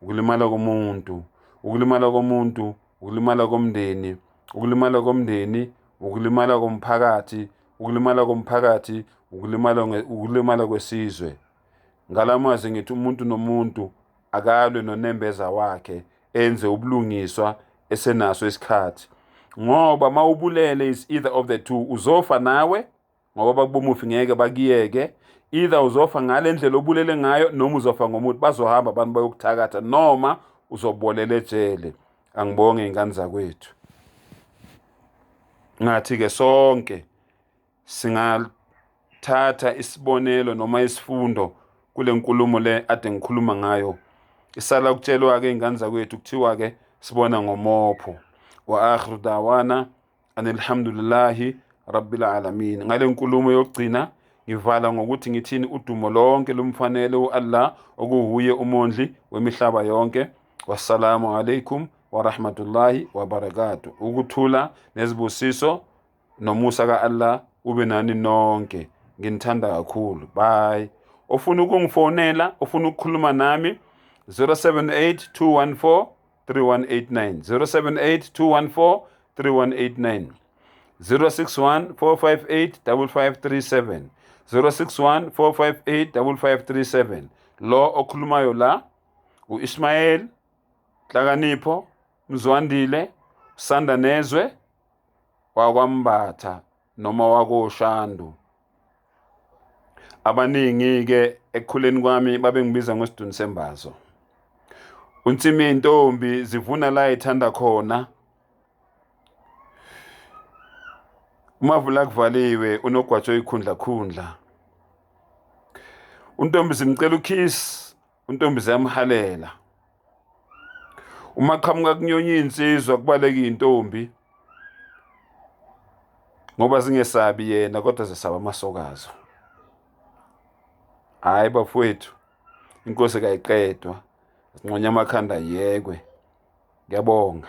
Ukulimala komuntu, ukulimala komuntu, ukulimala komndeni, ukulimala komndeni, ukulimala komphakathi, ukulimala komphakathi, ukulimala ukulimala kwesizwe. Ngalamazwi ngithi umuntu nomuntu akalwe nonembeza wakhe enze ubulungiswa esenaso isikhathi ngoba mawubulele is either of the two uzofa nawe ngoba bakubomufi ngeke bakuyeke either uzofa ngale ndlela obulele ngayo noma uzofa ngomuthi bazohamba abantu bayokuthakatha noma uzobolela ejele angibonge ingane zakwethu ngathi-ke sonke singathatha isibonelo noma isifundo kule nkulumo le ade ngikhuluma ngayo isala ukutshelwa-ke ingane zakwethu kuthiwa-ke sibona ngomopho wa akhiru dawana anilhamdulillahi rabbil alamin. Ngale nkulumo yokugcina ngivala ngokuthi ngithini udumo lonke lumfanele u-Allah okuwuye umondli wemihlaba yonke. Wassalamu alaikum warahmatullahi wabarakatuh. Ukuthula nezibusiso nomusa ka-Allah ube nani nonke. Nginithanda kakhulu. Bye. Ofuna ukungifonela, ofuna ukukhuluma nami 078 214 3189 078 214 3189 061 458 5537 061 458 5537 lo okhulumayo la uIsmael Hlakanipho Mzwandile Sanda Nezwe wakwaMbatha noma wakoShandu. Abaningi-ke ekukhuleni kwami babengibiza ngosiduni sembazo. Unsimi intombi zivuna la ithanda khona. Umavula kuvaliwe unogwatsho ikhundla khundla. Untombi simcela ukiss, untombi ziyamhalela. Uma qhamuka kunyonya insizwa kubaleka intombi. Ngoba zingesabi yena kodwa zesaba amasokazo. Hayi bafowethu, inkosi kayiqedwa. Sinqonya amakhanda yekwe. Ngiyabonga.